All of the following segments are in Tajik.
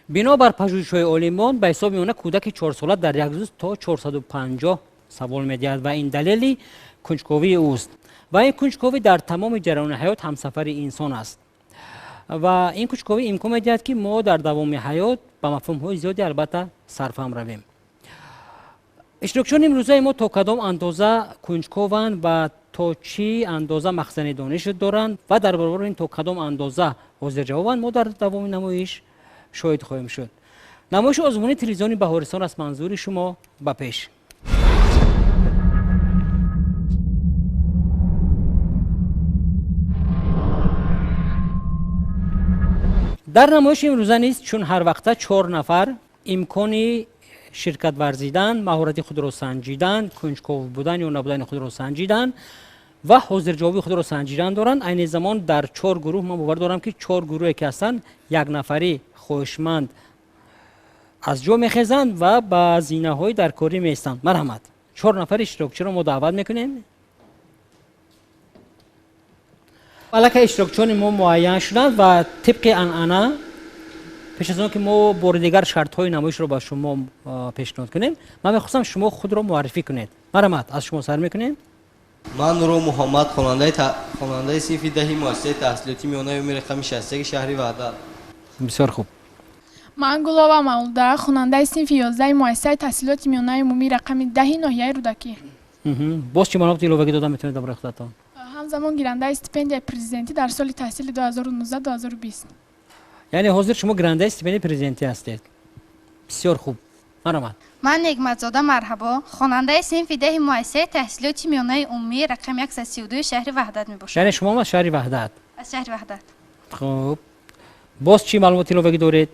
Бинобар пажӯҳишҳои олимон, ба ҳисоби миёна кӯдаки чорсола дар як рӯз то 450 савол медиҳад ва ин далели кунҷковии ӯст. Ва ин кунҷковӣ дар тамоми ҷараёни ҳаёт ҳамсафари инсон аст. Ва ин кунҷковӣ имкон медиҳад, ки мо дар давоми ҳаёт ба мафҳумҳои зиёде албатта сарфаҳм равем. Иштирокчиёни имрӯзаи мо то кадом андоза кунҷкованд ва то чӣ андоза махзани дониш доранд ва дар баробари ин то кадом андоза ҳозирҷавобанд, мо дар давоми намоиш шоҳид хоҳем шуд. Намоиши озмуни телевизиони Баҳористон аст манзури шумо. Ба пеш. Дар намоиши имрӯза низ чун ҳар вақта 4 нафар имкони ширкат варзидан, маҳорати худро санҷидан, кунҷков будан ё набудани худро санҷидан ва ҳозирҷавобии худро санҷидан доранд. Айни замон дар 4 гурӯҳ, ман бовар дорам, ки 4 гурӯҳе ки ҳастанд, як нафари хоҳишманд аз ҷо мехезанд ва ба зинаҳои даркорӣ меистанд. Марҳамат, 4 нафари иштирокчиро мо даъват мекунем. Аллакай иштирокчиёни мо муайян шуданд ва тибқи анъана пеш аз он ки мо бори дигар шартҳои намоишро ба шумо пешниҳод кунем, ман мехостам шумо худро муаррифӣ кунед. Марҳамат, аз шумо сар мекунем. Ман Нуру Муҳаммад, хонандаи синфи 10 муассисаи таҳсилоти миёнаи умумии рақами 61 шаҳри Ваҳдат. Бисёр хуб. Ман Гулова Мавлуда, хонандаи синфи 11 муассисаи таҳсилоти миёнаи умумии рақами 10 ноҳияи Рӯдакӣ. Боз чӣ маълумоти иловагӣ дода метавонед дар бораи худатон? Ҳамзамон гирандаи стипендияи президентӣ дар соли таҳсили 2019-2020. Яъне ҳозир шумо гирандаи стипендияи президентӣ ҳастед. Бисёр хуб. Марҳамат. Ман Негматзода Марҳабо, хонандаи синфи 10 муассисаи таҳсилоти миёнаи умумии рақами 132 шаҳри Ваҳдат мебошам. Яъне шумо аз шаҳри Ваҳдат? Аз шаҳри Ваҳдат. Хуб. Боз чӣ маълумоти иловагӣ доред?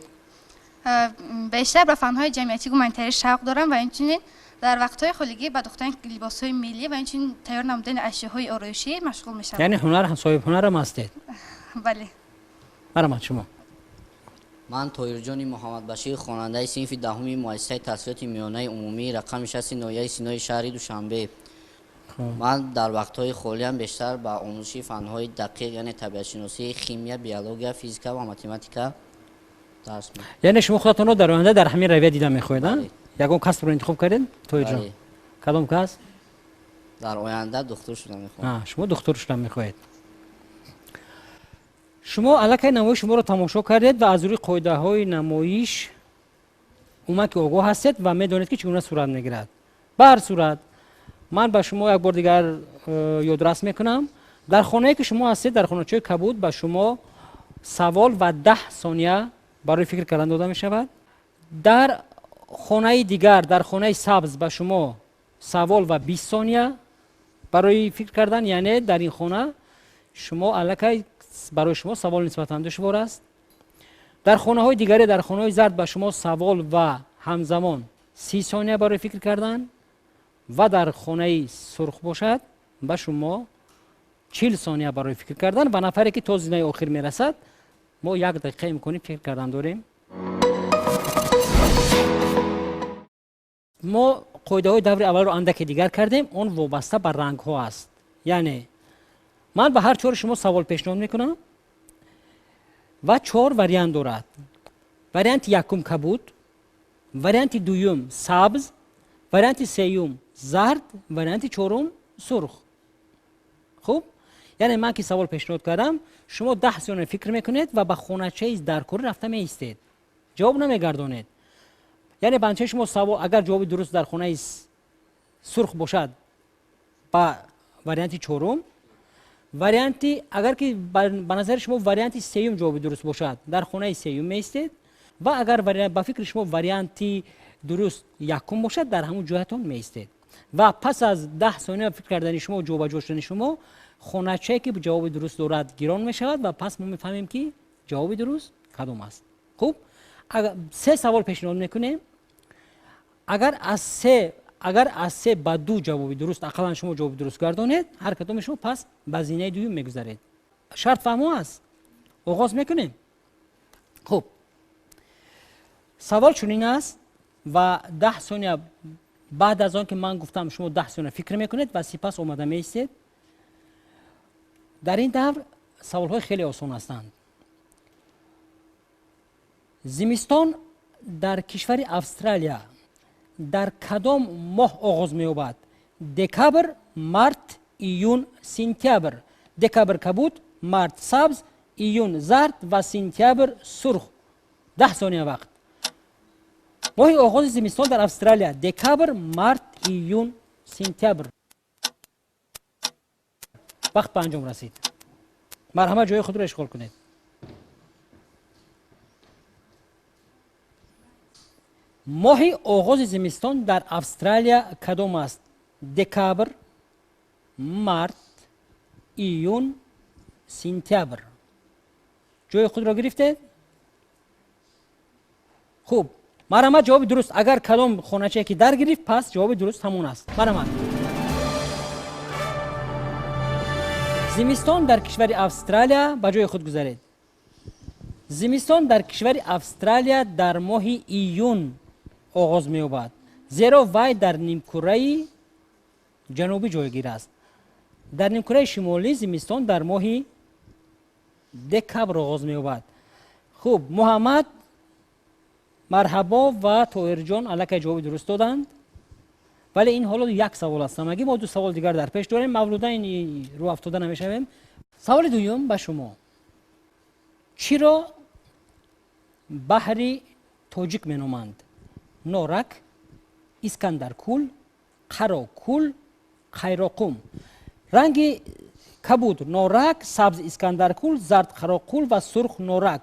Бештар ба фанҳои ҷамъиятӣ гуманитарӣ шавқ дорам ва инчунин дар вақтҳои холигӣ ба духтани либосҳои миллӣ ва инчунин тайёр намудани ашёҳои ороишӣ машғул мешавам. Яъне соҳиби ҳунарам ҳастед? Бале. Марҳамат шумо. Ман Тоҳирҷони Муҳаммадбашир, хонандаи синфи 10 муассисаи таҳсилоти миёнаи умумии рақами 6 ноҳияи Синои шаҳри Душанбе. Ман дар вақтҳои холиам бештар ба омӯзиши фанҳои дақиқ, яъне табиатшиносӣ, химия, биология, физика ва математика дарс медиҳам. Яъне шумо худатонро дар оянда дар ҳамин равия дида мехоҳед, а? Бале. Ягон касбро интихоб кардед, Тоҳирҷон? Бале. Кадом касб? Дар оянда духтур шуда мехоҳам. Шумо духтур шуда мехоҳед. Шумо аллакай намоиши шуморо тамошо кардед ва аз рӯи қоидаҳои намоиш умуман ки огоҳ ҳастед ва медонед, ки чӣ гуна сурат мегирад. Ба ҳар сурат ман ба шумо як бор дигар ёдрас мекунам. Дар хонае ки шумо ҳастед, дар хоначаи кабуд ба шумо савол ва 10 сония барои фикр кардан дода мешавад. Дар хонаи дигар, дар хонаи сабз ба шумо савол ва 20 сония барои фикр кардан, яъне дар ин хона шумо аллакай барои шумо савол нисбатан душвор аст. Дар хонаҳои дигаре, дар хонаҳои зард ба шумо савол ва ҳамзамон 30 сония барои фикр кардан ва дар хонаи сурх бошад ба шумо 40 сония барои фикр кардан ва нафаре ки то зинаи охир мерасад мо як дақиқа имкони фикр кардан дорем. Мо қоидаҳои даври аввалро андаке дигар кардем, он вобаста ба рангҳо аст. Яъне ман ба ҳар чори шумо савол пешниҳод мекунам ва 4 вариант дорад. Варианти якум кабуд, варианти дуюм сабз, варианти сеюм зард, варианти чорум сурх. Хуб, яъне ман ки савол пешниҳод кардам, шумо 10 сония фикр мекунед ва ба хоначаи даркорӣ рафта меистед, ҷавоб намегардонед. Яъне ба анчаи шумо савол, агар ҷавоби дуруст дар хонаи сурх бошад ба варианти чорум, варианти агар ки ба назари шумо варианти сеюм ҷавоби дуруст бошад, дар хонаи сеюм меистед ва агар ба фикри шумо варианти дуруст якум бошад, дар ҳамон ҷоятон меистед. Ва пас аз 10 сония фикр кардани шумо, ҷобаҷо шудани шумо, хоначае ки ҷавоби дуруст дорад гирон мешавад ва пас мо мефаҳмем ки ҷавоби дуруст кадом аст. Хуб, се савол пешниҳод мекунем. Агар аз се ба ду ҷавоби дуруст, ақаллан шумо ҷавоби дуруст гардонед, ҳар кадоми шумо пас ба зинаи дуюм мегузаред. Шарт фаҳмо аст? Оғоз мекунем. Хуб, савол чунин аст ва 10 сония баъд аз он ки ман гуфтам шумо 10 сония фикр мекунед ва сипас омада меистед. Дар ин давр саволҳои хеле осон ҳастанд. Зимистон дар кишвари Австралия дар кадом моҳ оғоз меёбад? Декабр, март, июн, сентябр. Декабр кабуд, март сабз, июн зард ва сентябр сурх. 10 сония вақт. Моҳи оғози зимистон дар Австралия: декабр, март, июн, сентябр. Вақт ба анҷом расид. Марҳамат, ҷои худро ишғол кунед. Моҳи оғози зимистон дар Австралия кадом аст? Декабр, март, июн, сентябр. Ҷои худро гирифтед? Хуб, марҳамат, ҷавоби дуруст. Агар кадом хоначае ки дар гирифт, пас ҷавоби дуруст ҳамон аст. Марҳамат. Зимистон дар кишвари Австралия, ба ҷои худ гузаред. Зимистон дар кишвари Австралия дар моҳи июн оғоз меёбад, зеро вай дар нимкураи ҷанубӣ ҷойгир аст. Дар нимкураи шимолӣ зимистон дар моҳи декабр оғоз меёбад. Хуб, Муҳаммад, Марҳабо ва Тоҳирҷон аллакай ҷавоби дуруст доданд, вале ин ҳоло як савол аст. Ҳамагӣ мо ду савол дигар дар пеш дорем. Мавлуда, ин рӯ афтода намешавем. Саволи дуюм ба шумо: чиро баҳри тоҷик меноманд? Норак, Искандаркул, Қарокул, Қайроқум. Ранги кабуд норак, сабз Искандаркул, зард Қароқул ва сурх норак.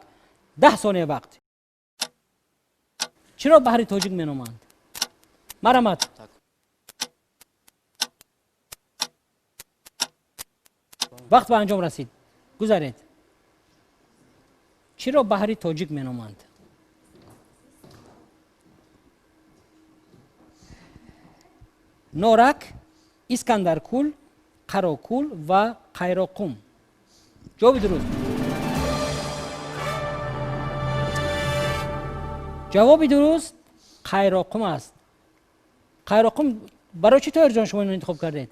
10 сония вақт. Чиро баҳри тоҷик меноманд? Марҳамат. Вақт ба анҷом расид, гузаред. Чиро баҳри тоҷик меноманд? Норак, Искандаркул, Қарокул ва Қайроқум. Ҷавоби дуруст. Ҷавоби дуруст Қайроқум аст. Қайроқум. Барои чӣ, Тоҳирҷон, шумо инро интихоб кардед?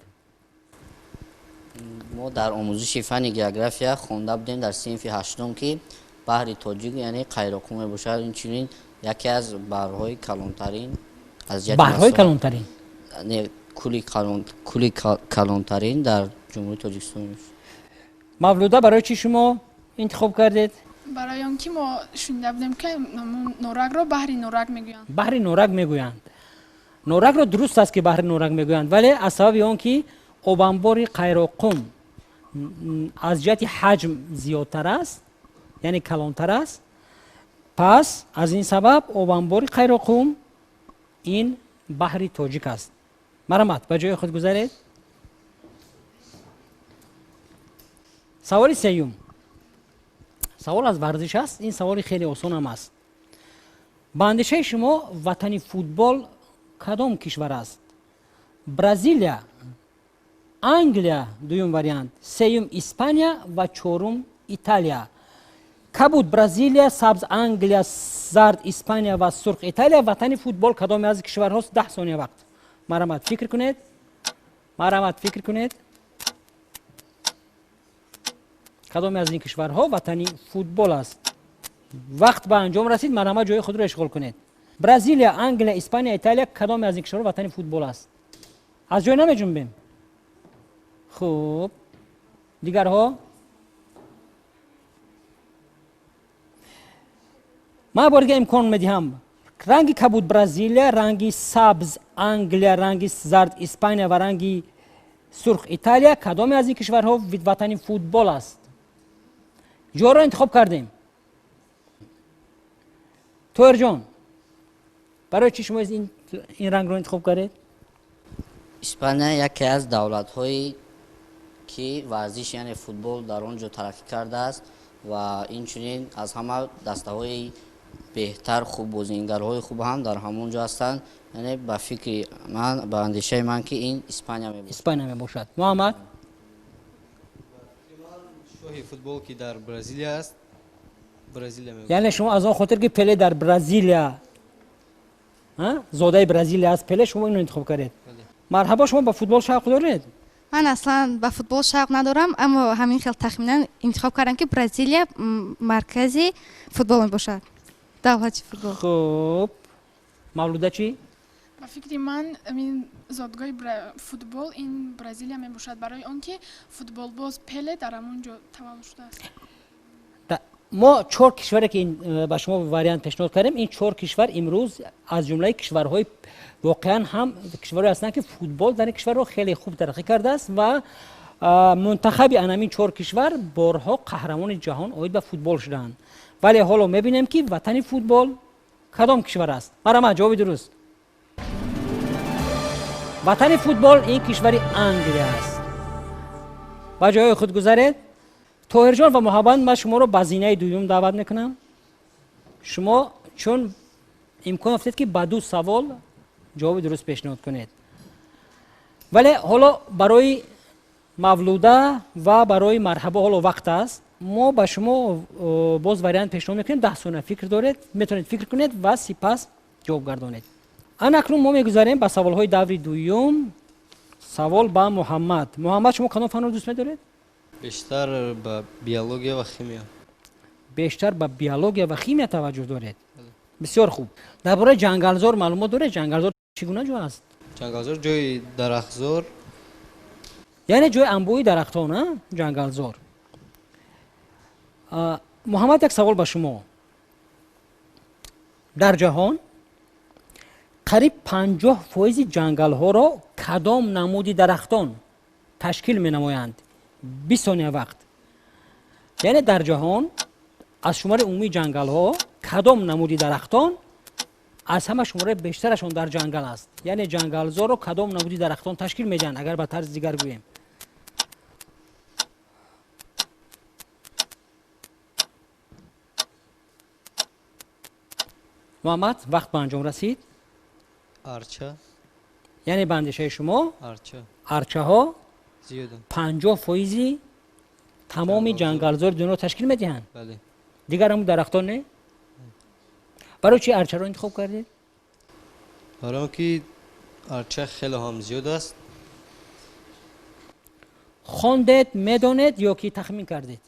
Мо дар омӯзиши фанни география хонда будем дар синфи ҳаштум, ки баҳри тоҷик яъне Қайроқум мебошад. Инчунин яке аз баҳрҳои калонтарин аз ҷиҳати баҳрҳои калонтарин? Не, кули калонтарин дар Ҷумҳурии Тоҷикистон. Мавлуда, барои чӣ шумо интихоб кардед? Барои он ки мо шунида будем, ки норакро баҳри норак мегӯянд. Баҳри норак мегӯянд норакро. Дуруст аст, ки баҳри норак мегӯянд, вале аз сабаби он ки обанбори Қайроқум аз ҷиҳати ҳаҷм зиёдтар аст, яъне калонтар аст, пас аз ин сабаб обанбори Қайроқум ин баҳри тоҷик аст. Марҳамат, ба ҷои худ гузаред. Саволи сеюм. Савол аз варзиш аст. Ин саволи хеле осонам аст. Ба андешаи шумо, ватани футбол кадом кишвар аст? Бразилия, Англия дуюм вариант, сеюм Испания ва чорум Италия. Кабуд Бразилия, сабз Англия, зард Испания ва сурх Италия. Ватани футбол кадоме аз кишварҳост? 10 сония вақт. Марҳамат, фикр кунед. Марҳамат, фикр кунед. Кадоме аз ин кишварҳо ватани футбол аст? Вақт ба анҷом расид. Марҳамат, ҷои худро ишғол кунед. Бразилия, Англия, Испания, Италия, кадоме аз ин кишварҳо ватани футбол аст? Аз ҷой намеҷунбем. Хуб, дигарҳо? Ман бори дига имкон медиҳам. Ранги кабуд Бразилия, ранги сабз Англия, ранги зард Испания ва ранги сурх Италия. Кадоме аз ин кишварҳо ватани футбол аст? Ҷоро интихоб кардем. Тоҳирҷон, барои чӣ шумо ин рангро интихоб кардед? Испания яке аз давлатҳое ки варзиш, яъне футбол, дар он ҷо тараққӣ кардааст ва инчунин аз ҳама дастаҳои беҳтар, хуб, бозингарҳои хуб ҳам дар ҳамон ҷо ҳастанд. Яъне ба фикри ман, ба андешаи ман, ки ин Испания мебошад. Испания мебошад. Муҳаммад? Шоҳи футбол ки дар Бразилия аст, Бразилия. Яъне шумо аз он хотир ки Пеле дар Бразилия, зодаи Бразилия аст Пеле, шумо инро интихоб кардед. Марҳабо, шумо ба футбол шавқ доред? Ман аслан ба футбол шавқ надорам, аммо ҳамин хел тахминан интихоб кардам, ки Бразилия маркази футбол мебошад. Давлати футбол. Хуб, Мавлуда чӣ? Ба фикри ман, зодгоҳи футбол ин Бразилия мебошад, барои он ки футболбоз Пеле дар ҳамон ҷо таваллуд шудааст. Мо чор кишваре ки ба шумо вариант пешниҳод кардем, ин чор кишвар имрӯз аз ҷумлаи кишварҳои воқеан ҳам кишварҳое ҳастанд, ки футбол дар ин кишварро хеле хуб тараққӣ кардааст ва мунтахаби анамин чор кишвар борҳо қаҳрамони ҷаҳон оид ба футбол шудаанд. Вале ҳоло мебинем, ки ватани футбол кадом кишвар аст. Марҳамат, ҷавоби дуруст. Ватани футбол ин кишвари Англия аст. Ба ҷои худ гузаред. Тоҳирҷон ва Муҳаббат, ман шуморо ба зинаи дуюм даъват мекунам. Шумо чун имкон ёфтед, ки ба ду савол ҷавоби дуруст пешниҳод кунед. Вале ҳоло барои Мавлуда ва барои Марҳабо ҳоло вақт аст. Мо ба шумо боз вариант пешниҳод мекунем. 10 сония фикр доред, метавонед фикр кунед ва сипас ҷавоб гардонед. Ана акнун мо мегузарем ба саволҳои даври дуюм. Савол ба Муҳаммад. Муҳаммад, шумо кадом фанро дӯст медоред? Бештар ба биология ва химия. Бештар ба биология ва химия таваҷҷӯҳ доред? Бисёр хуб. Дар бораи ҷангалзор маълумот доред? Ҷангалзор чӣ гуна ҷо аст? Ҷангалзор ҷои дарахтзор. Яъне ҷои анбӯҳи дарахтон, а? Ҷангалзор. Муҳаммад, як савол ба шумо. Дар ҷаҳон қариб 50% ҷангалҳоро кадом намуди дарахтон ташкил менамоянд? 20 сония вақт. Яъне дар ҷаҳон аз шумораи умумии ҷангалҳо кадом намуди дарахтон аз ҳама шумораи бештарашон дар ҷангал аст? Яъне ҷангалзорро кадом намуди дарахтон ташкил медиҳанд, агар ба тарзи дигар гӯем? Муҳаммад, вақт ба анҷом расид. Арча. Яъне ба андешаи шумо арча. Арчаҳо зиёданд. 50% тамоми ҷангалзори дунёро ташкил медиҳанд? Бале. Дигар ҳамун дарахтон не? Барои чи арчаро интихоб кардед? Барои он ки арча хеле ҳам зиёд аст. Хондед, медонед ё ки тахмин кардед?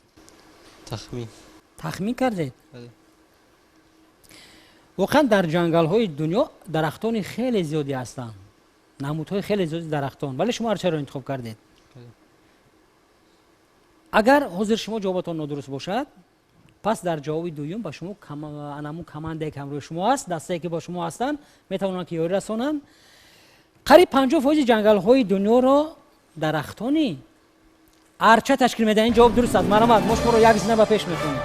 Тахмин. Тахмин кардед? Бале. Воқеан дар ҷангалҳои дунё дарахтони хеле зиёде ҳастанд, намудҳои хеле зиёди дарахтон, вале шумо арчаро интихоб кардед. Агар ҳозир шумо ҷавобатон нодуруст бошад, пас дар ҷавоби дуюм ба шумо анамун командае ки ҳамроҳи шумо аст, дастае ки бо шумо ҳастанд, метавонанд ки ёрӣ расонанд. Қариб 50% ҷангалҳои дунёро дарахтони арча ташкил медиҳанд. Ин ҷавоб дуруст аст. Марҳамат, мо шуморо як зина ба пеш мекунем.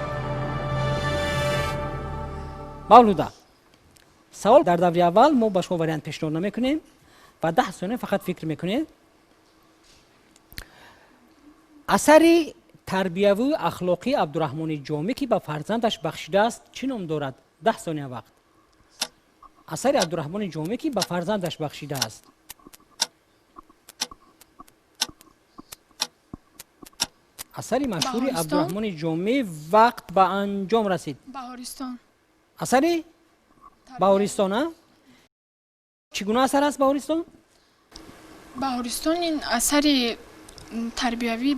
Мавлуда, савол дар даври аввал мо ба шумо вариант пешниҳод намекунем ва 10 сония фақат фикр мекунед. Асари тарбиявию ахлоқии Абдураҳмони Ҷомӣ, ки ба фарзандаш бахшидааст, чӣ ном дорад? 10 сония вақт. Асари Абдураҳмони Ҷомӣ, ки ба фарзандаш бахшидааст. Асари машҳури Абдураҳмони Ҷомӣ. Вақт ба анҷом расид. Баҳористон. Асари Баҳористон, а? Чӣ гуна асар аст Баҳористон? Баҳористон ин асари тарбиявӣ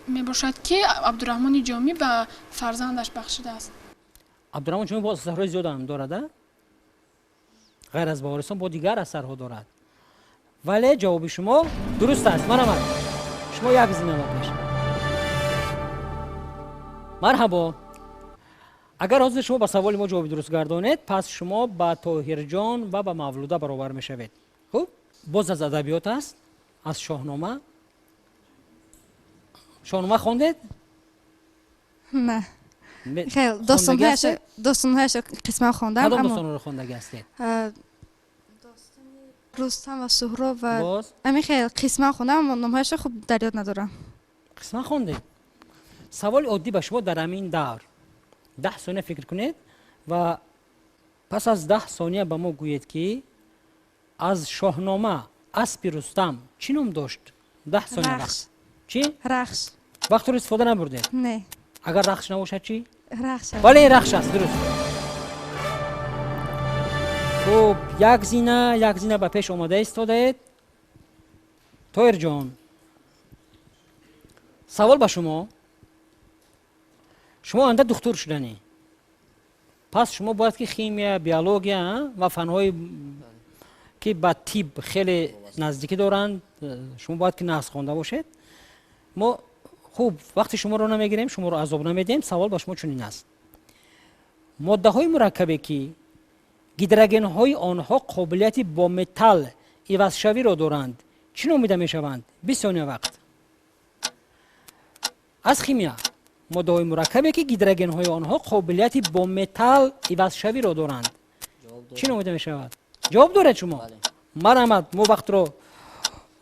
мебошад, ки Абдураҳмони Ҷомӣ ба фарзандаш бахшидааст. Абдураҳмон Ҷомӣ боз асарҳои зиёд ҳам дорад, а? Ғайр аз Баҳористон бо дигар асарҳо дорад. Вале ҷавоби шумо дуруст аст. Марҳамат, шумо як зина ба пеш. Марҳабо. Агар ҳозир шумо ба саволи мо ҷавоби дуруст гардонед, пас шумо ба Тоҳирҷон ва ба Мавлуда баробар мешавед. Хуб, боз аз адабиёт аст, аз Шоҳнома. Шоҳнома хондед? Не. Хел, достонҳояшо қисман хондам. Кадом достонҳоро хондагӣ ҳастед? Достони Рустам ва Суҳроб ва ҳамин хел қисман хондам, аммо номҳояшо хуб дар ёд надорам. Қисман хондед? Саволи оддӣ ба шумо дар ҳамин давр. 10 сония фикр кунед ва пас аз 10 сония ба мо гӯед, ки аз Шоҳнома аспи Рустам чӣ ном дошт? 10 сония вақт. Чӣ? Рахш. Вақтро истифода набурдед? Не. Агар Рахш набошад чӣ? Рахш аст. Вале ин Рахш аст, дуруст. Хуб, як зина, як зина ба пеш омода истодаед. Тоҳирҷон, савол ба шумо. Шумо оянда духтур шуданӣ. Пас шумо бояд ки химия, биология ва фанҳое ки ба тиб хеле наздикӣ доранд, шумо бояд ки нағз хонда бошед. Мо хуб вақти шуморо намегирем, шуморо азоб намедиҳем. Савол ба шумо чунин аст: моддаҳои мураккабе ки гидрогенҳои онҳо қобилияти бо металл ивазшавиро доранд, чӣ номида мешаванд? 20 сония вақт. Аз химия: моддаҳои мураккабе ки гидрогенҳои онҳо қобилияти бо металл ивазшавиро доранд, чӣ номида мешавад? Ҷавоб доред шумо? Марҳамат, мо вақтро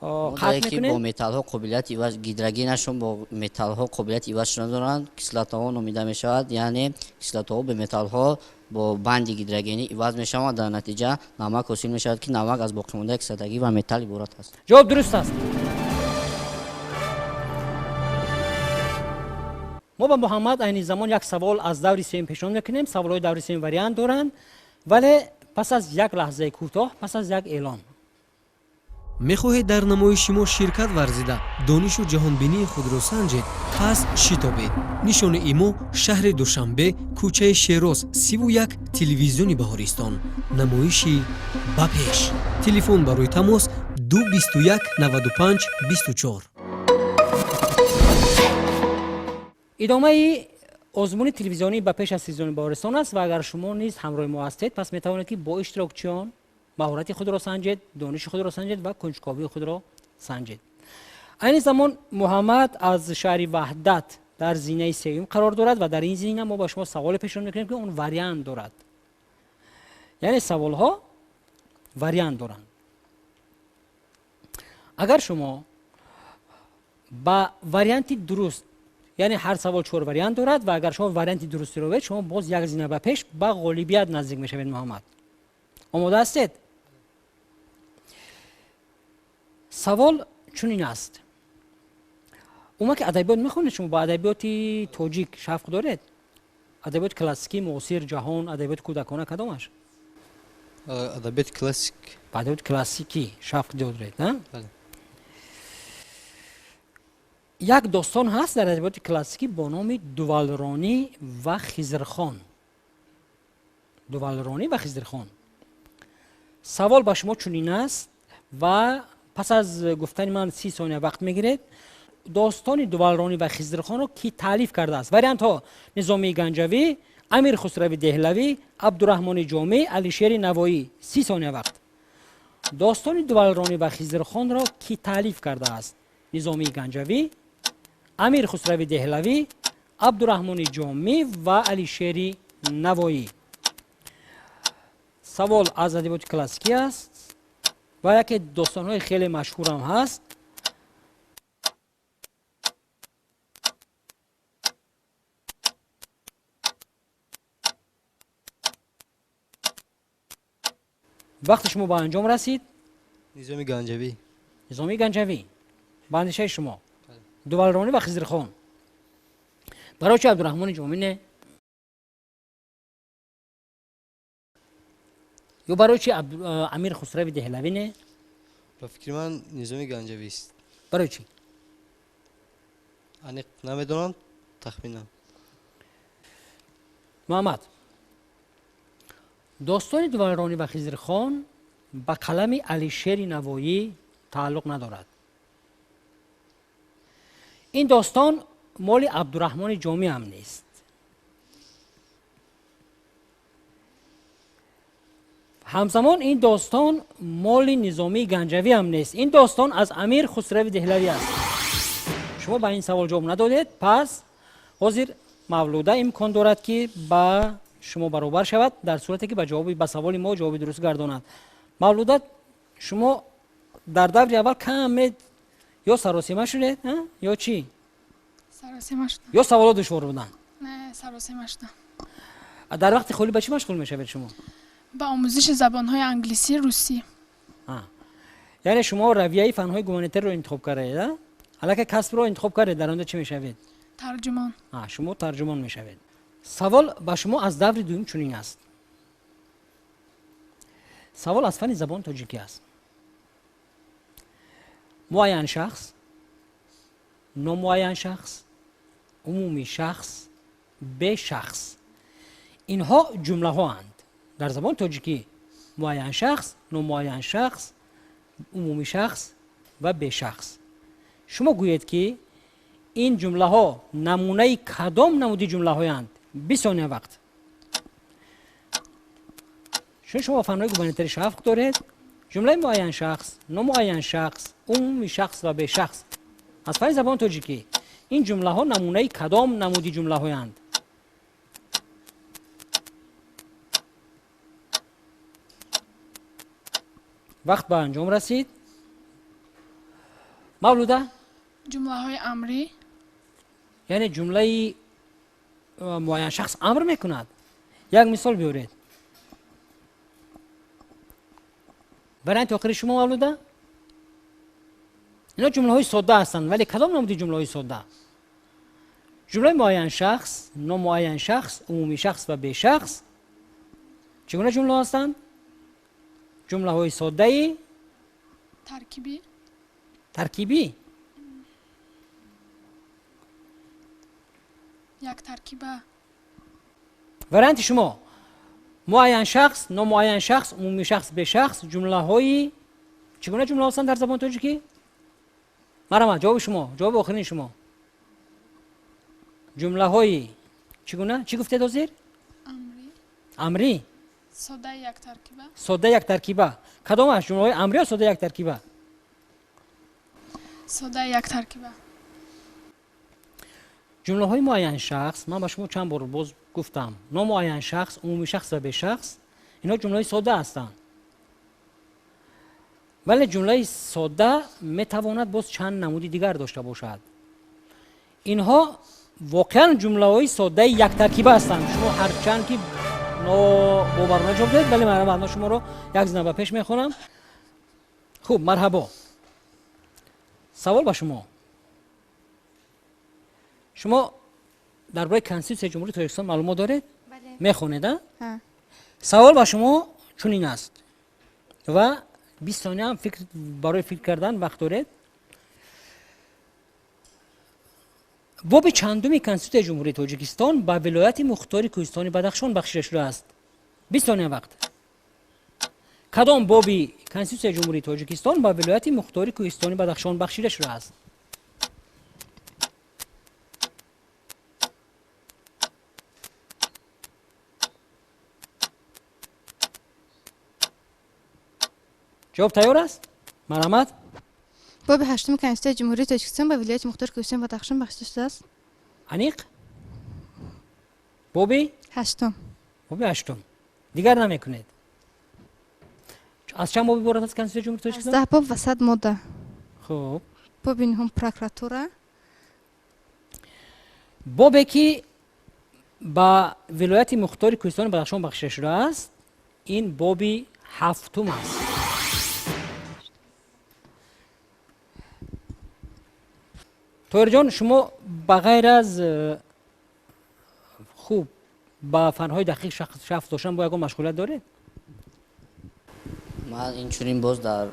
қатъ мекунем. Бо металлҳо қобилияти иваз, гидрогенашон бо металлҳо қобилияти иваз шудан доранд, кислотаҳо номида мешавад. Яъне кислотаҳо бе металлҳо бо банди гидрогенӣ иваз мешаванд, дар натиҷа намак ҳосил мешавад, ки намак аз боқимондаи кислотагӣ ва металл иборат аст. Ҷавоб дуруст аст. Мо ба Муҳаммад айни замон як савол аз даври сеюм пешниҳод мекунем. Саволҳои даври сеюм вариант доранд, вале пас аз як лаҳзаи кӯтоҳ, пас аз як эълон. Мехоҳед дар намоиши мо ширкат варзида донишу ҷаҳонбинии худро санҷед? Пас шитобед. Нишони имо шаҳри Душанбе, кӯчаи Шероз 31, телевизиони Баҳористон. Намоиши ба пеш. Телефон барои тамос 221 95 24. Идомаи озмуни телевизионӣ ба пеш аз телевизиони Баҳористон аст ва агар шумо низ ҳамроҳи мо ҳастед, пас метавонед ки бо иштирокчиён маҳорати худро санҷед, дониши худро санҷед ва кунҷковии худро санҷед. Айни замон Муҳаммад аз шаҳри Ваҳдат дар зинаи сеюм қарор дорад ва дар ин зина мо ба шумо саволе пешниҳод мекунем, ки он вариант дорад. Яъне саволҳо вариант доранд. Агар шумо ба варианти дуруст, яъне ҳар савол 4 вариант дорад, ва агар шумо варианти дурустиро бед, шумо боз як зина ба пеш ба ғолибият наздик мешавед. Муҳаммад, омода ҳастед? Савол чунин аст: умуман ки адабиёт мехонед, шумо ба адабиёти тоҷик шавқ доред? Адабиёти классикӣ, муосир, ҷаҳон, адабиёти кӯдакона, кадомаш? Адабиёти классик. Ба адабиёти классикӣ шавқ доред, а? Як достон ҳаст дар адабиёти классикӣ бо номи Дувалронӣ ва Хизрхон. Дувалронӣ ва Хизрхон. Савол ба шумо чунин аст ва пас аз гуфтани ман 30 сония вақт мегиред. Достони Дувалронӣ ва Хизрхонро ки таълиф кардааст? Вариантҳо: Низомии Ганҷавӣ, Амир Хусрави Деҳлавӣ, Абдураҳмони Ҷомӣ, Алишери Навоӣ. 30 сония вақт. Достони Дувалронӣ ва Хизрхонро ки таълиф кардааст? Низомии Ганҷавӣ, Амир Хусрави Деҳлавӣ, Абдураҳмони Ҷомӣ ва Алишери Навоӣ. Савол аз адабиёти классикӣ аст ва яке достонҳои хеле машҳурам ҳаст. Вақти шумо ба анҷом расид. Низоми Ганҷавӣ. Низоми Ганҷавӣ. Ба андешаи шумо Дувалронӣ ва Хизрхон. Барои чи Абдураҳмони Ҷомӣ не? Ё барои чи Амир Хусрави Деҳлавӣ не? Ба фикри ман Низоми Ганҷавист. Барои чи? Аниқ намедонам, тахминам. Муҳаммад, достони Дувалронӣ ва Хизрхон ба қалами Алишери Навоӣ тааллуқ надорад. Ин достон моли Абдураҳмони Ҷомӣ ҳам нест. Ҳамзамон ин достон моли Низомии Ганҷавӣ ҳам нест. Ин достон аз Амир Хусрави Деҳлавӣ аст. Шумо ба ин савол ҷавоб надодед, пас ҳозир Мавлуда имкон дорад ки ба шумо баробар шавад, дар сурате ки ба саволи мо ҷавоби дуруст гардонад. Мавлуда, шумо дар даври аввал каме ё саросима шудед, ё чӣ? Саросима шудам. Ё саволо душвор буданд? Не, саросима шудам. Дар вақти холӣ ба чӣ машғул мешавед шумо? Ба омӯзиши забонҳои англисӣ, русӣ. Яъне шумо равияи фанҳои гуманитарро интихоб кардаед, аллакай касбро интихоб кардед, дар оянда чӣ мешавед? Тарҷумон. Шумо тарҷумон мешавед. Савол ба шумо аз даври дуюм чунин аст. Савол аз фанни забони тоҷикӣ аст. Муайян шахс, номуайян шахс, умумӣ шахс, бешахс. Инҳо ҷумлаҳоанд дар забони тоҷикӣ: муайян шахс, номуайян шахс, умумӣ шахс ва бешахс. Шумо гӯед, ки ин ҷумлаҳо намунаи кадом намуди ҷумлаҳоянд? 20 сония вақт. Чун шумо фанҳои гуманитарӣ шавқ доред, ҷумлаи муайян шахс, номуайян шахс, умумӣ шахс ва бешахс аз фанни забони тоҷикӣ, ин ҷумлаҳо намунаи кадом намуди ҷумлаҳоянд? Вақт ба анҷом расид. Мавлуда? Ҷумлаҳои амрӣ. Яъне ҷумлаи муайян шахс амр мекунад. Як мисол биёред. Варианти охири шумо, Мавлуда? Ино ҷумлаҳои содда ҳастанд, вале кадом намуди ҷумлаҳои содда? Ҷумлаи муайян шахс, номуайян шахс, умумӣ шахс ва бешахс чӣ гуна ҷумлаҳо ҳастанд? Ҷумлаҳои соддаи таркибӣ. Таркибӣ? Як таркиба. Варианти шумо: муайян шахс, номуайян шахс, умумӣ шахс, бешахс ҷумлаҳои чӣ гуна ҷумлаҳо ҳастанд дар забони тоҷикӣ? Марҳамат, ҷавоби шумо, ҷавоби охирини шумо. Ҷумлаҳои чӣ гуна? Чӣ гуфтед ҳозир? Амрӣ. Амрӣ? Содаи як таркиба. Содаи як таркиба. Кадом аст? Ҷумлаҳои амрӣ ё содаи як таркиба? Содаи як таркиба. Ҷумлаҳои муайян шахс, ман ба шумо чанд бор боз гуфтам, номуайян шахс, умумӣ шахс ва бешахс, инҳо ҷумлаҳои содда ҳастанд. Вале ҷумлаи содда метавонад боз чанд намуди дигар дошта бошад. Инҳо воқеан ҷумлаҳои соддаи яктаркиба ҳастанд. Шумо ҳарчанд ки нобоварона ҷавоб додед, вале марҳамат, ман шуморо як зина ба пеш мехонам. Хуб, марҳабо. Савол ба шумо. Шумо дар бораи Конститутсияи Ҷумҳурии Тоҷикистон маълумот доред? Мехонед, а? Савол ба шумо чунин аст ва 20 сония ҳам барои фикр кардан вақт доред. Боби чандуми Конститутсияи Ҷумҳурии Тоҷикистон ба вилояти мухтори Кӯҳистони Бадахшон бахшида шудааст? 20 сония вақт. Кадом боби Конститутсияи Ҷумҳурии Тоҷикистон ба вилояти мухтори Кӯҳистони Бадахшон бахшида шудааст? Ҷавоб тайёр аст? Марҳамат. Боби ҳаштуми Конститутсияи Ҷумҳурии Тоҷикистон ба вилояти мухтори Кӯҳистони Бадахшон бахшида шудааст. Аниқ? Боби? Ҳаштум. Боби ҳаштум. Дигар намекунед. Аз чанд боб иборат аст Конститутсияи Ҷумҳурии Тоҷикистон? 10 боб ва 100 модда. Хуб. Боби нуҳум прокуратура. Бобе ки ба вилояти мухтори Кӯҳистони Бадахшон бахшида шудааст, ин боби ҳафтум аст. Тоҳирҷон, шумо ба ғайр аз хуб ба фанҳои дақиқ шавқ доштан бо ягон машғулият доред? Ман инчунин боз дар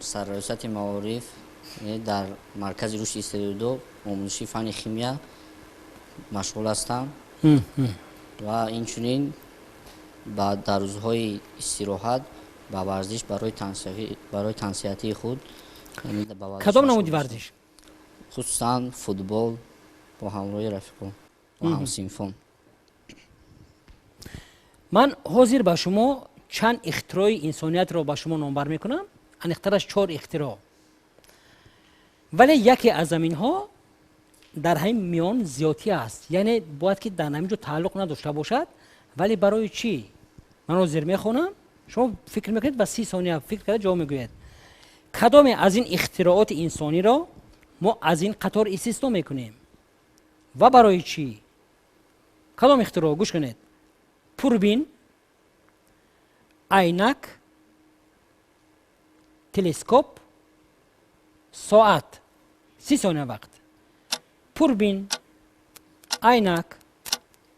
сарраёсати маориф, дар маркази рушди истеъдодо омӯзиши фанни химия машғул ҳастам ва инчунин дар рӯзҳои истироҳат ба варзиш барои тансиҳатии худ. Кадом намуди варзиш? Хусусан футбол бо ҳамроҳи рафиқон, бо ҳамсинфон. Ман ҳозир ба шумо чанд ихтирои инсониятро ба шумо номбар мекунам, аниқтараш 4 ихтироъ. Вале яке аз заминҳо дар ҳамин миён зиёдтӣ аст, яъне бояд ки дар ҳамин ҷо тааллуқ надошта бошад. Вале барои чӣ? Ман ҳозир мехонам, шумо фикр мекунед ва 30 сония фикр карда ҷавоб мегӯед. Кадоме аз ин ихтирооти инсониро мо аз ин қатор истисно мекунем ва барои чӣ? Кадом ихтироъ? Гӯш кунед. Пурбин, айнак, телескоп, соат. 30 сония вақт. Пурбин, айнак,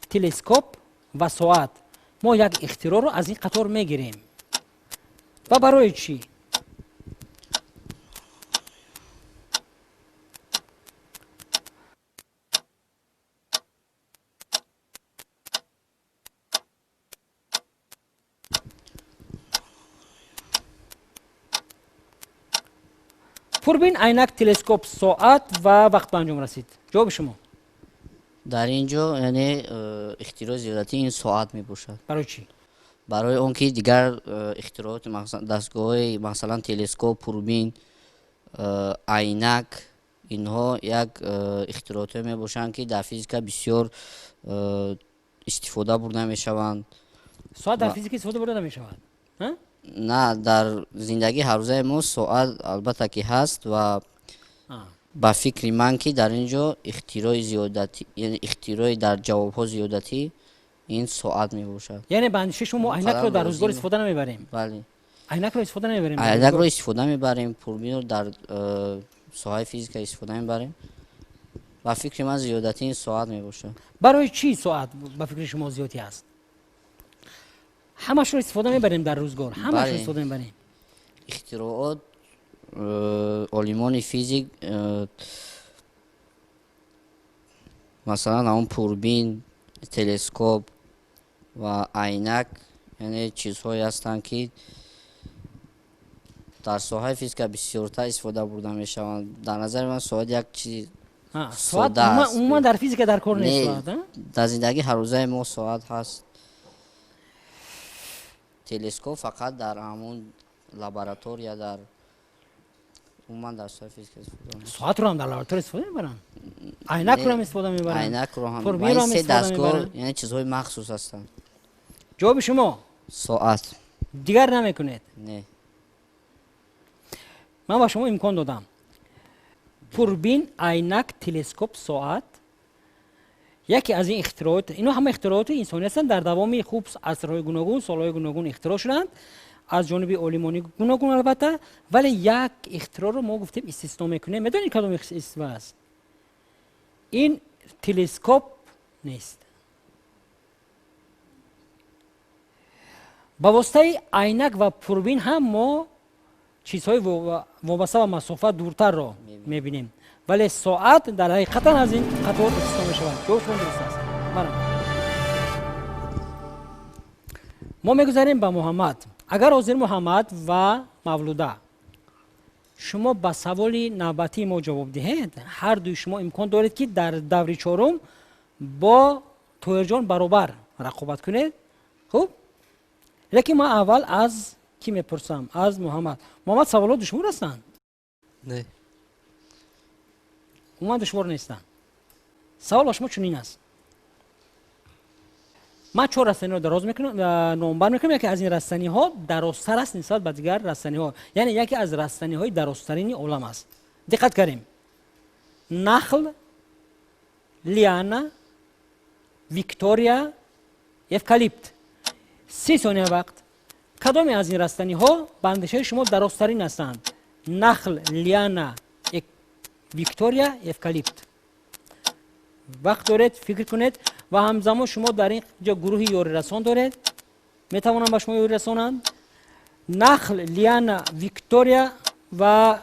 телескоп ва соат. Мо як ихтироъро аз ин қатор мегирем. Ва барои чӣ? Пурбин, айнак, телескоп, соат ва вақт ба анҷом расид. Ҷавоби шумо? Дар ин ҷо яъне ихтирои зиёдатӣ ин соат мебошад. Барои чӣ? Барои он ки дигар ихтирооти дастгоҳҳои, масалан, телескоп, пурбин, айнак, инҳо як ихтироотҳое мебошанд, ки дар физика бисёр истифода бурда мешаванд. Соат дар физика истифода бурда намешавад? На, дар зиндагии ҳаррӯзаи мо соат албатта ки ҳаст ва ба фикри ман ки дар ин ҷо ихтирои зиёдатӣ, яъне ихтирои дар ҷавобҳо зиёдатӣ ин соат мебошад. Яъне ба андешаи шумо мо айнакро дар рӯзгор истифода намебарем? Бале. Айнакро истифода намебарем? Айнакро истифода мебарем, пурбинро дар соҳаи физика истифода мебарем. Ба фикри ман зиёдатӣ ин соат мебошад. Барои чӣ соат ба фикри шумо зиёдатӣ аст? Ҳамашро истифода мебарем дар рӯзгор, ҳамашро истифода мебарем. Ихтироот олимони физик, масалан, ҳамон пурбин, телескоп ва айнак, яъне чизҳое ҳастанд, ки дар соҳаи физика бисёртар истифода бурда мешаванд. Дар назари ман соат як чизи соат умуман дар физика дар кор нест. Дар зиндагии ҳаррӯзаи мо соат ҳаст. Телескоп фақат дар ҳамон лаборатория, дар умуман дар соҳаи физика истифода мешавад. Соатро ҳам дар лаборатория истифода мебаранд, айнакро ҳам истифода мебаранд, айнакро ҳам. Се дастгоҳ яъне чизҳои махсус ҳастанд. Ҷавоби шумо? Соат. Дигар намекунед? Не. Ман ба шумо имкон додам. Пурбин, айнак, телескоп, соат яке аз ин ихтироот, ино ҳама ихтирооти инсонӣ ҳастанд, дар давоми хуб асрҳои гуногун, солҳои гуногун ихтироъ шуданд аз ҷониби олимони гуногун албатта, вале як ихтироъро мо гуфтем истисно мекунем. Медонед кадом истисно аст? Ин телескоп нест. Ба воситаи айнак ва пурбин ҳам мо чизҳои вобаста ба масофа дуртарро мебинем, вале соат дар ҳақиқатан аз ин қатор истисно мешавад. Ҷавоб шумо дуруст аст. Мо мегузарем ба Муҳаммад. Агар ҳозир Муҳаммад ва Мавлуда шумо ба саволи навбатии мо ҷавоб диҳед, ҳар дуи шумо имкон доред, ки дар даври чорум бо Тоҳирҷон баробар рақобат кунед. Хуб, лекин ман аввал аз кӣ мепурсам? Аз Муҳаммад. Муҳаммад, саволҳо душвор ҳастанд? Не. Умуман душвор нестанд. Савол ба шумо чунин аст. Ман чор растаниро дароз мекунам, номбар мекунам. Яке аз ин растаниҳо дарозтар аст нисбат ба дигар растаниҳо, яъне яке аз растаниҳои дарозтарини олам аст. Диққат кардем: нахл, лиана, Виктория, эвкалипт. 30 сония вақт. Кадоме аз ин растаниҳо ба андешаи шумо дарозтарин ҳастанд? Нахл, лиана, Виктория, эвкалипт. Вақт доред, фикр кунед ва ҳамзамон шумо дар ин ҷо гурӯҳи ёрирасон доред, метавонанд ба шумо ёрӣ расонанд. Нахл, лиана, Виктория ва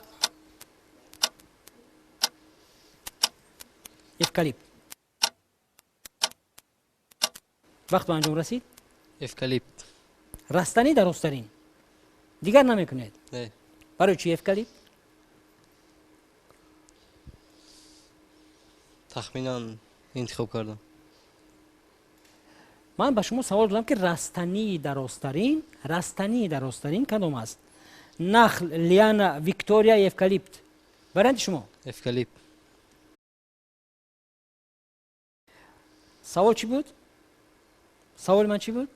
эвкалипт. Вақт ба анҷом расид. Эвкалипт. Растанӣ дарозтарин. Дигар намекунед? Не. Барои чӣ эвкалипт? Тахминан интихоб кардам. Ман ба шумо савол додам, ки растании дарозтарин кадом аст? Нахл, лиана, Виктория, эвкалипт. Варианти шумо? Эвкалипт. Савол чӣ буд? Саволи ман чӣ буд?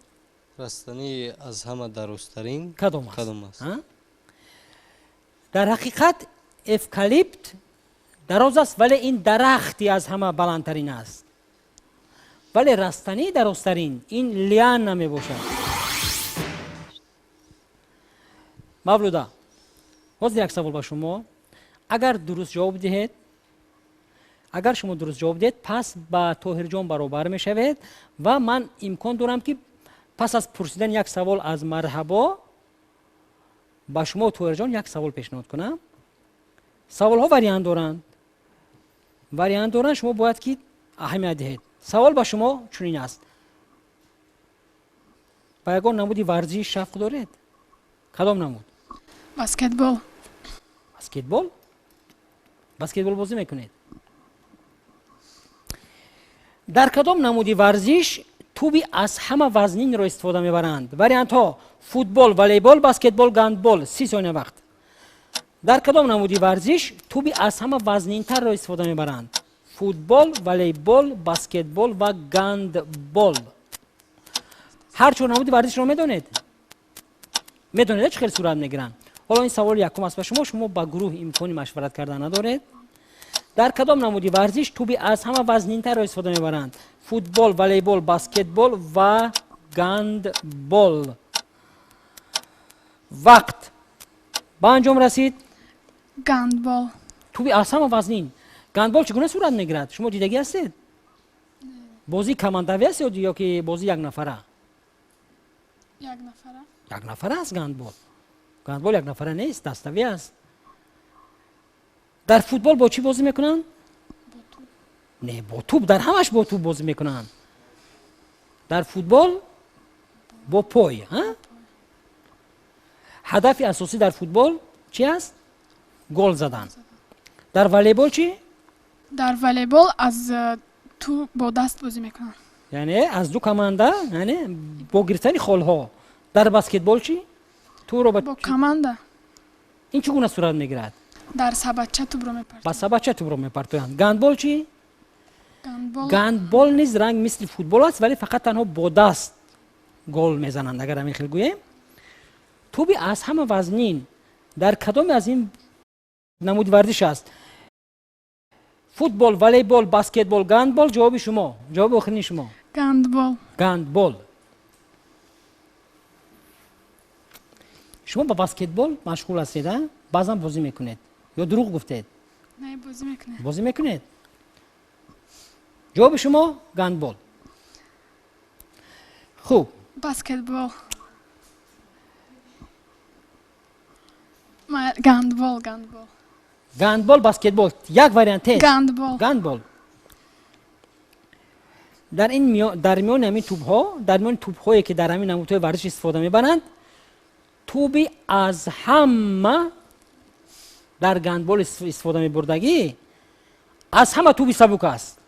Растании аз ҳама дарозтарин кадом аст? Кадом аст? Дар ҳақиқат эвкалипт дароз аст, вале ин дарахти аз ҳама баландтарин аст, вале растании дарозтарин ин лиана мебошад. Мавлуда, ҳозир як савол ба шумо. Агар дуруст ҷавоб диҳед, агар шумо дуруст ҷавоб диҳед, пас ба Тоҳирҷон баробар мешавед ва ман имкон дорам, ки пас аз пурсидани як савол аз Марҳабо ба шумо, Тоҳирҷон, як савол пешниҳод кунам. Саволҳо вариант доранд, вариант доранд, шумо бояд ки аҳамият диҳед. Савол ба шумо чунин аст: ба ягон намуди варзиш шавқ доред? Кадом намуд? Баскетбол. Баскетбол? Баскетбол бозӣ мекунед. Дар кадом намуди варзиш тӯби аз ҳама вазнинро истифода мебаранд? Вариантҳо: футбол, волейбол, баскетбол, гандбол. 30 сония вақт. Дар кадом намуди варзиш тӯби аз ҳама вазнинтарро истифода мебаранд? Футбол, волейбол, баскетбол ва гандбол. Ҳар чор намуди варзишро медонед? Медонед, чӣ хел сурат мегиранд? Ҳоло ин саволи якум аст ба шумо. Шумо ба гурӯҳ имкони машварат кардан надоред. Дар кадом намуди варзиш тӯби аз ҳама вазнинтарро истифода мебаранд? Футбол, волейбол, баскетбол ва гандбол. Вақт ба анҷом расид. Гандбол. Тӯби аз ҳама вазнин. Гандбол чӣ гуна сурат мегирад? Шумо дидагӣ ҳастед? Бозии командавӣ аст ё ки бозии якнафара? Якнафара. Якнафара аст гандбол. Гандбол якнафара нест, даставӣ аст. Дар футбол бо чӣ бозӣ мекунанд? Не, бо тӯб. Дар ҳамаш бо тӯб бозӣ мекунанд. Дар футбол бо пой. Ҳадафи асосӣ дар футбол чӣ аст? Гол задан. Дар волейбол чӣ? Дар волейбол аз тӯб бо даст бозӣ мекунанд. Яъне аз ду команда, яъне бо гирифтани холҳо. Дар баскетбол чӣ? Тӯбро бо команда. Ин чӣ гуна сурат мегирад? Дар сабадча тӯбро мепартоянд. Ба сабадча тӯбро мепартоянд. Гандбол чӣ? Гандбол низ ранг мисли футбол аст, вале фақат танҳо бо даст гол мезананд, агар ҳамин хел гӯем. Тӯби аз ҳама вазнин дар кадоме аз ин намуди варзиш аст? Футбол, волейбол, баскетбол, гандбол. Ҷавоби шумо, ҷавоби охирини шумо? Гандбол. Гандбол. Шумо ба баскетбол машғул ҳастед, а? Баъзан бозӣ мекунед ё дурӯғ гуфтед? Не, бозӣ мекунед. Бозӣ мекунед. Ҷавоби шумо гандбол. Хуб. Баскетбол. Гандбол, гандбол. Гандбол, баскетбол. Як вариант тест. Гандбол. Гандбол. Дар ин дар миёни ҳамин тӯбҳо, дар миёни тӯбҳое ки дар ҳамин намудҳои варзиш истифода мебаранд, тӯби аз ҳама дар гандбол истифода мебурдагӣ аз ҳама тӯби сабук аст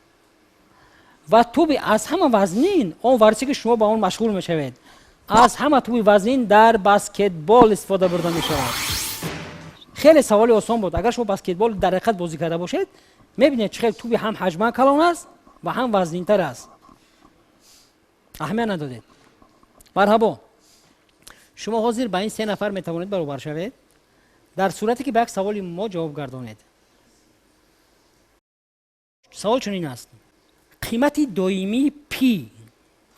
ва тӯби аз ҳама вазнин, он варзише ки шумо ба он машғул мешавед, аз ҳама тӯби вазнин дар баскетбол истифода бурда мешавад. Хеле саволи осон буд. Агар шумо баскетбол дар ҳақиқат бозӣ карда бошед, мебинед чӣ хел тӯби ҳам ҳаҷман калон аст ва ҳам вазнинтар аст. Аҳамият надодед. Марҳабо. Шумо ҳозир ба ин се нафар метавонед баробар шавед дар сурате ки ба як саволи мо ҷавоб гардонед. Савол чунин аст: қимати доимии пи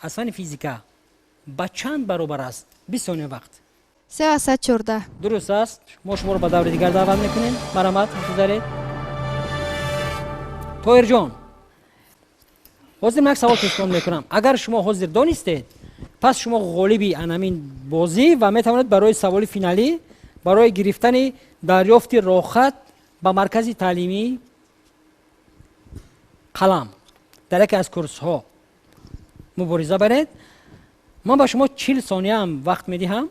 аз фанни физика ба чанд баробар аст? 20 сония вақт. 3,14. Дуруст аст. Мо шуморо ба даври дигар даъват мекунем. Марҳамат, гузаред. Тоҳирҷон, ҳозир ман як савол пешниҳод мекунам. Агар шумо ҳозир донистед, пас шумо ғолиби анамин бозӣ ва метавонед барои саволи финалӣ, барои гирифтани дарёфти роҳхат ба маркази таълимии қалам дар яке аз курсҳо мубориза баред. Ман ба шумо 40 сонияам вақт медиҳам.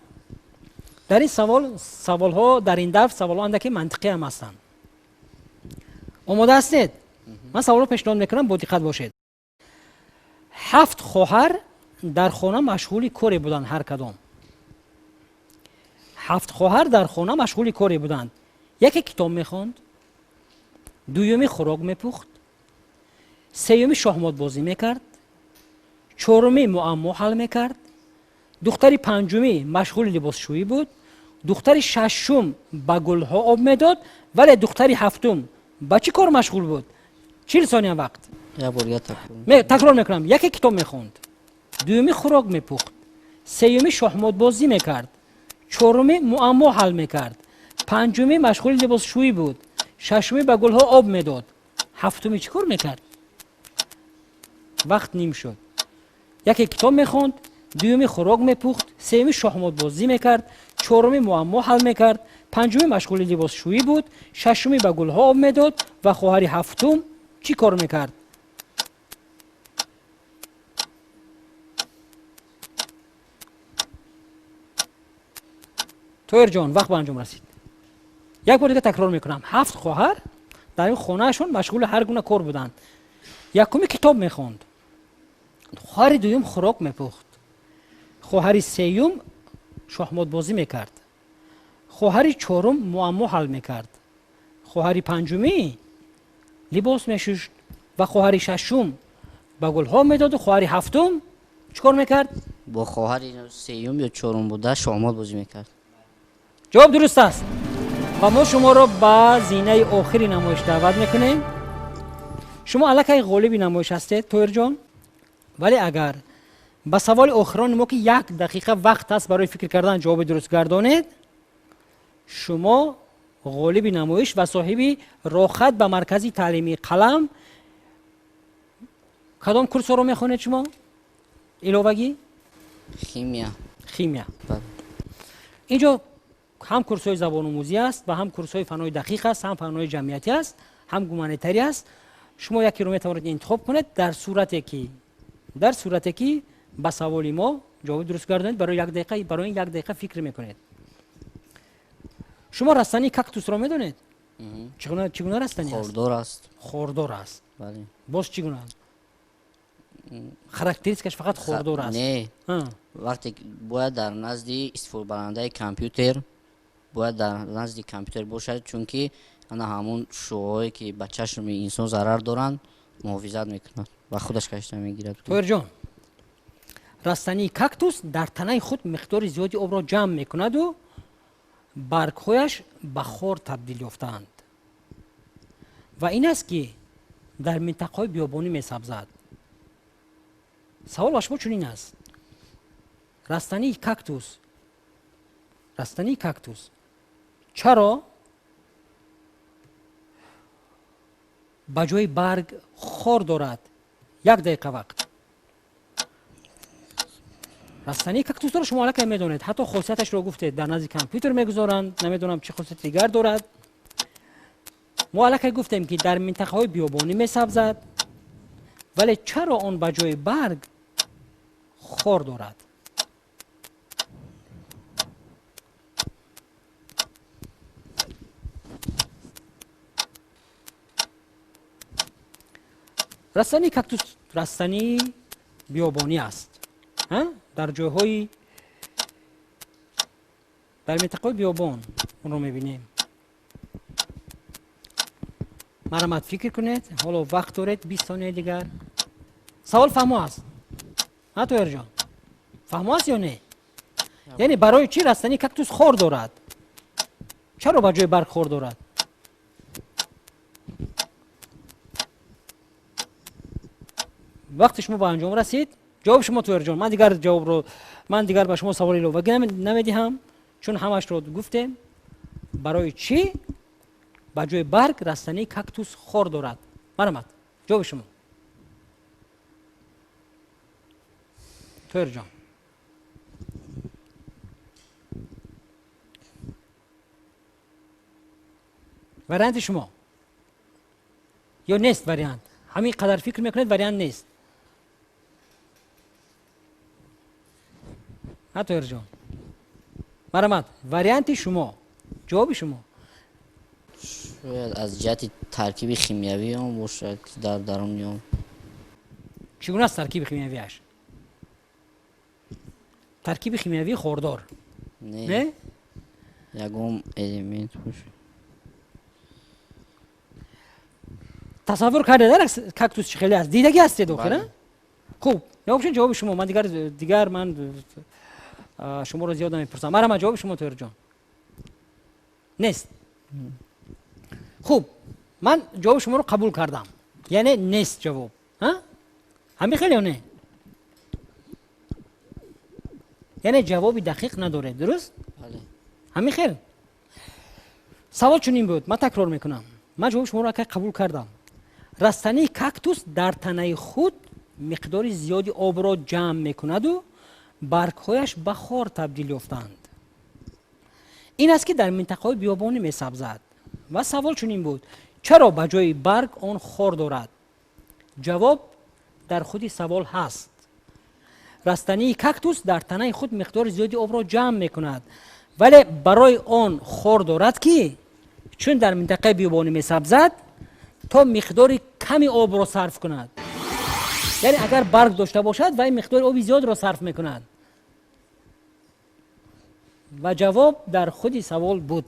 Дар ин савол, саволҳо дар ин дафр саволҳо андаке мантиқӣ ҳам ҳастанд. Омода ҳастед? Ман саволро пешниҳод мекунам, бо диққат бошед. 7 хоҳар дар хона машғули коре буданд ҳар кадом. 7 хоҳар дар хона машғули коре буданд. Яке китоб мехонд, дуюми хӯрок мепухт, сеюми шоҳмотбозӣ мекард, чоруми муаммо ҳал мекард, духтари панҷумӣ машғули либосшӯӣ буд, духтари шашум ба гулҳо об медод, вале духтари ҳафтум ба чӣ кор машғул буд? 40 сония вақт. Такрор мекунам. Яке китоб мехонд, дуюми хӯрок мепухт, сеюми шоҳмотбозӣ мекард, чоруми муаммо ҳал мекард, панҷумӣ машғули либосшӯӣ буд, шашумӣ ба гулҳо об медод, ҳафтумӣ чӣ кор мекард? Вақт ним шуд. Яке китоб мехонд, дуюми хӯрок мепухт, сеюми шоҳмотбозӣ мекард, чоруми муаммо ҳал мекард, панҷумӣ машғули либосшӯӣ буд, шашумӣ ба гулҳо об медод ва хоҳари ҳафтум чӣ кор мекард? Тоҳирҷон, вақт ба анҷом расид. Як бор дига такрор мекунам. 7 хоҳар Дар ин хонаашон машғули ҳар гуна кор буданд. Якуми китоб мехонд, хоҳари дуюм хӯрок мепухт, хоҳари сеюм шоҳмотбозӣ мекард, хоҳари чорум муаммо ҳал мекард, хоҳари панҷумӣ либос мешушт ва хоҳари шашум ба гулҳо медоду хоҳари ҳафтум чӣ кор мекард? Бо хоҳари сеюм ё чорум буда шоҳмот бозӣ мекард. Ҷавоб дуруст аст ва мо шуморо ба зинаи охири намоиш даъват мекунем. Шумо аллакай ғолиби намоиш ҳастед, Тоирҷон, вале агар ба саволи охирони мо, ки як дақиқа вақт аст барои фикр кардан, ҷавоби дуруст гардонед, шумо ғолиби намоиш ва соҳиби рохат ба маркази таълимии Қалам. Кадом курсҳоро мехонед шумо иловагӣ? Химия. Химия. Инҷо ҳам курсҳои забономӯзӣ аст ва ҳам курсҳои фанҳои дақиқ аст, ҳам фанҳои ҷамъиятӣ аст, ҳам гуманитарӣ аст. Шумо якеро метавонед интихоб кунед, дар сурате ки ба саволи мо ҷавоби дуруст гардонед. Барои як дақиқа, барои ин як дақиқа фикр мекунед. Шумо растании кактусро медонед? Чӣ гуна растанӣ аст? Хордор аст. Хордор аст. Бале. Боз чӣ гуна характеристикаш? Фақат хордор аст? Не, вақте бояд дар назди истифодабарандаи компютер, бояд дар назди компютер бошад, чунки ана ҳамун шуоҳое, ки ба чашми инсон зарар доранд, муҳофизат мекунад ва худаш кашида мегирад. Тоирҷон, растании кактус дар танаи худ миқдори зиёди обро ҷамъ мекунаду баргҳояш ба хор табдил ёфтаанд ва ин аст, ки дар минтақаҳои биёбонӣ месабзад. Савол ба шумо чунин аст: растании кактус чаро ба ҷои барг хор дорад? Як дақиқа вақт. Растании кактусро шумо аллакай медонед, ҳатто хосияташро гуфтед, дар назди компютер мегузоранд, намедонам чӣ хосияти дигар дорад. Мо аллакай гуфтем, ки дар минтақаҳои биёбонӣ месабзад, вале чаро он ба ҷои барг хор дорад? Растании кактус растании биёбонӣ аст, дар ҷойҳои, дар минтақаҳои биёбон онро мебинем. Марҳамат, фикр кунед, ҳоло вақт доред, 20 сонияи дигар. Савол фаҳмо аст, ҳа, Тоирҷон, фаҳмо аст ё не? Яъне барои чӣ растании кактус хор дорад? Чаро ба ҷои барг хор дорад? Вақти шумо ба анҷом расид. Ҷавоби шумо, Тоирҷон. Ман дигар ҷавобро, ман дигар ба шумо саволи иловагӣ намедиҳам, чун ҳамашро гуфтем. Барои чӣ ба ҷои барг растании кактус хор дорад? Марҳамат, ҷавоби шумо, Тоирҷон. Варианти шумо ё нест вариант? Ҳамин қадар фикр мекунед, вариант нест, ҳа, Тоирҷон? Марҳамат, варианти шумо, ҷавоби шумо. Шояд аз ҷиҳати таркиби химиявии он бошад, ки дар даруни он. Чӣ гуна аст таркиби химиявиаш? Таркиби химиявии хордор? Не. Не. Ягон элемент бошад. Тасаввур кардед, кактус чӣ хеле аст? Дидагӣ ҳастед охир? Бале. Хуб, набошед, ҷавоби шумо. Ман дигар ман шуморо зиёд намепурсам. Марҳамат, ҷавоби шумо, Тоирҷон. Нест. Хуб, ман ҷавоби шуморо қабул кардам, яъне нест ҷавоб. Ҳамин хел ё не? Яъне ҷавоби дақиқ надоред, дуруст? Бале. Ҳамин хел. Савол чунин буд, ман такрор мекунам, ман ҷавоби шуморо акай қабул кардам. Растании кактус дар танаи худ миқдори зиёди обро ҷамъ мекунаду баргҳояш ба хор табдил ёфтаанд. Ин аст, ки дар минтақаҳои биёбонӣ месабзад ва савол чунин буд: чаро ба ҷои барг он хор дорад? Ҷавоб дар худи савол ҳаст. Растании кактус дар танаи худ миқдори зиёди обро ҷамъ мекунад, вале барои он хор дорад, ки чун дар минтақаи биёбонӣ месабзад. То миқдори ками обро сарф кунад. Яъне агар барг дошта бошад, вай миқдори оби зиёдро сарф мекунад. Ва ҷавоб дар худи савол буд.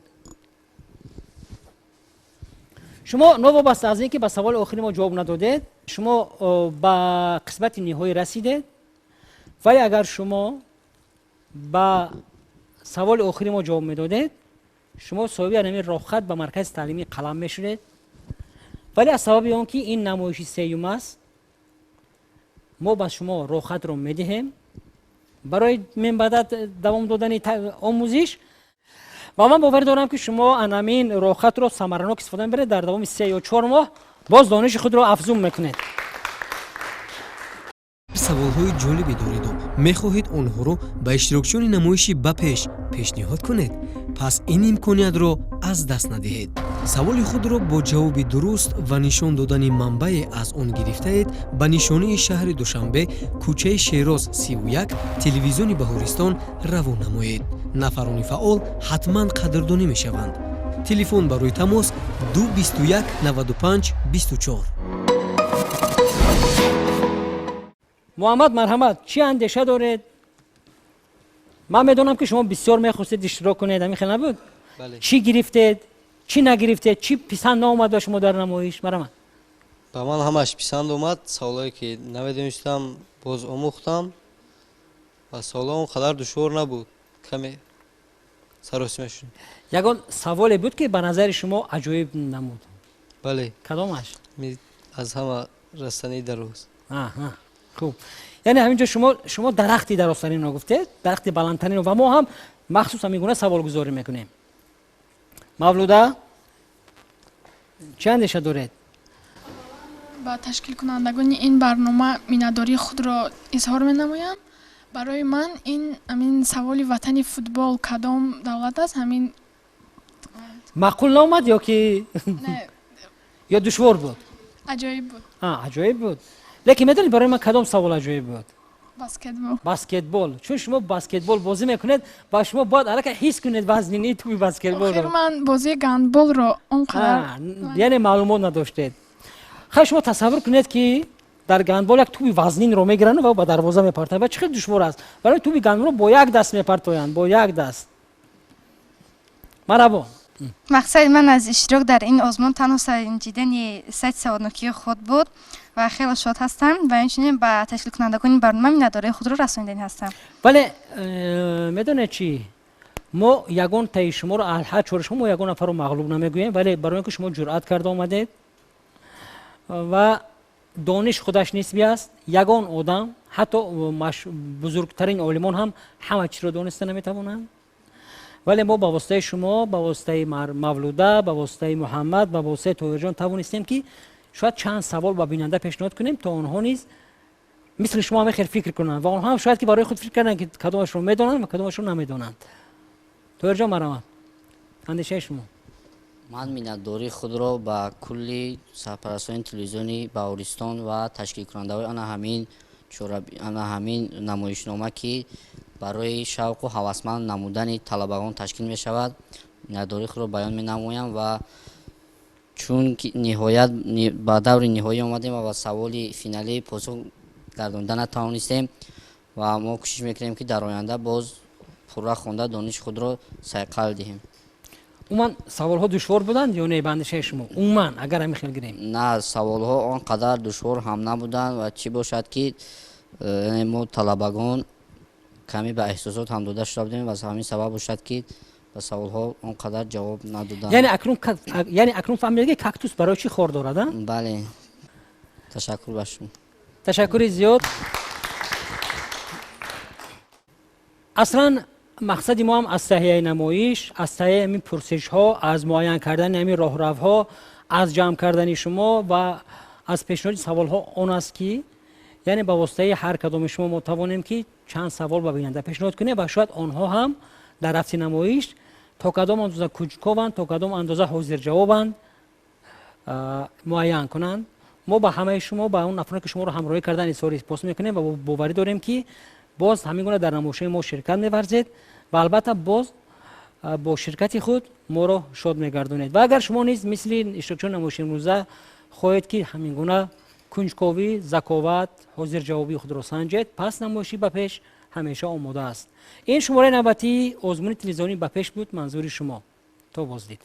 Шумо новобаста аз ин ки ба саволи охири мо ҷавоб надодед, шумо ба қисмати ниҳоӣ расидед, вале агар шумо ба саволи охири мо ҷавоб медодед, шумо соҳиби ҳамин роҳхат ба маркази таълимии Қалам мешудед. Вале аз сабаби он ки ин намоиши сеюм аст, мо ба шумо роҳхатро медиҳем барои минбаъда давом додани омӯзиш, ва ман боварӣ дорам, ки шумо анамин роҳхатро самаранок истифода мебаред, дар давоми 3 ё 4 моҳ боз дониши худро афзун мекунед. Саволҳои ҷолибе дореду мехоҳед онҳоро ба иштирокчиёни намоиши «Ба пеш» пешниҳод кунед? Пас ин имкониятро аз даст надиҳед. Саволи худро бо ҷавоби дуруст ва нишон додани манбаъе аз он гирифтаед ба нишонии шаҳри Душанбе, кӯчаи Шероз, 31, телевизиони Баҳористон равон намоед. Нафарони фаъол ҳатман қадрдонӣ мешаванд. Телефон барои тамос: 2 21 95 24. Муҳаммад, марҳамат, чӣ андеша доред? Ман медонам, ки шумо бисёр мехостед иштирок кунед, ҳамин хел набуд? Чӣ гирифтед, чӣ нагирифтед, чӣ писанд наомад ба шумо дар намоиш? Марҳамат. Ба ман ҳамаш писанд омад. Саволое ки намедонистам, боз омӯхтам, ва саволҳо он қадар душвор набуд, каме саросима шуд. Ягон саволе буд, ки ба назари шумо аҷоиб намуд? Бале. Кадомаш? Аз ҳама растании дароз. Хуб, яъне ҳаминҷо шумо дарахти дарозтаринро гуфтед, дарахти баландтаринро, ва мо ҳам махсус ҳамин гуна саволгузорӣ мекунем. Мавлуда, чӣ андеша доред? Ба ташкилкунандагони ин барнома миннатдории худро изҳор менамоям. Барои ман ин ҳамин саволи ватани футбол кадом давлат аст, ҳамин. Маъқул наомад ё ки ё душвор буд? Аҷоиб буд. Аҷоиб буд. Лекин медонед, барои ман кадом савол аҷоиб буд? Баскетбол. Баскетбол, чун шумо баскетбол бозӣ мекунед ва шумо бояд аллакай ҳис кунед вазнинии тӯби баскетболро. Ман бозии гандболро он қадар Яъне маълумот надоштед. Хай, шумо тасаввур кунед, ки дар гандбол як тӯби вазнинро мегиранд ва ба дарвоза мепартоянд, ва чӣ хел душвор аст. Барои тӯби гандболро бо як даст мепартоянд, бо як даст. Марҳабо. Мақсади ман аз иштирок дар ин озмун танҳо санҷидани сатҳи саводнокии худ буд ва хеле шод ҳастам, ва инчунин ба ташкилкунандагони барнома миннатдории худро расониданӣ ҳастам. Вале медонед чӣ, мо ягон таи шуморо, ҳар чори шумо, мо ягон нафарро мағлуб намегӯем, вале барои он ки шумо ҷуръат карда омадед, ва дониш худаш нисбӣ аст, ягон одам, ҳатто бузургтарин олимон ҳам ҳама чизро дониста наметавонанд, вале мо ба воситаи шумо, ба воситаи Мавлуда, ба воситаи Муҳаммад, ба воситаи Тоҳирҷон тавонистем, ки шояд чанд савол ба бинанда пешниҳод кунем, то онҳо низ мисли шумо ҳама хел фикр кунанд, ва онҳо ҳам шояд ки барои худ фикр карданд, ки кадомашро медонанд ва кадомашро намедонанд. Тоҳирҷон, марҳамат, андешаи шумо. Ман миннатдории худро ба кулли сарпарастони телевизиони Баҳористон ва ташкилкунандаҳои ана ҳамин намоишнома, ки барои шавқу ҳавасманд намудани талабагон ташкил мешавад, миннатдории худро баён менамоям. Ва чун ниҳоят ба даври ниҳоӣ омадем ва ба саволи финалӣ посух гардонда натавонистем, ва мо кӯшиш мекунем, ки дар оянда боз пурра хонда, дониши худро сайқал диҳем. Умуман, саволҳо душвор буданд ё не, ба андешаи шумо, умуман агар ҳамин хел гирем? На, саволҳо он қадар душвор ҳам набуданд, ва чӣ бошад, ки мо талабагон каме ба эҳсосот ҳам дода шуда будем, ва ҳамин сабаб бошад, ки ба саволҳо он қадар ҷавоб надодам. Яъне акнун фаҳмидед, ки кактус барои чӣ хор дорад, а? Бале, ташаккур ба шумо. Ташаккури зиёд. Аслан мақсади мо ҳам аз таҳияи намоиш, аз таҳияи ҳамин пурсишҳо, аз муайян кардани ҳамин роҳравҳо, аз ҷамъ кардани шумо ва аз пешниҳоди саволҳо он аст, ки яъне ба воситаи ҳар кадоми шумо мо тавонем, ки чанд савол ба бинанда пешниҳод кунем, ва шояд онҳо ҳам дар рафти намоиш то кадом андоза кунҷкованд, то кадом андоза ҳозирҷавобанд, муайян кунанд. Мо ба ҳамаи шумо, ба он нафароне, ки шуморо ҳамроҳӣ кардан, изҳори сипос мекунем ва боварӣ дорем, ки боз ҳамин гуна дар намоишҳои мо ширкат меварзед ва албатта боз бо ширкати худ моро шод мегардонед. Ва агар шумо низ мисли иштирокчиёни намоиши имрӯза Хоҳед, ки ҳамин гуна кунҷковӣ, заковат, ҳозирҷавобии худро санҷед, пас намоиши «Ба пеш» ҳамеша омода аст. Ин шумораи навбатии озмуни телевизионии «Ба пеш» буд, манзури шумо. То боздид.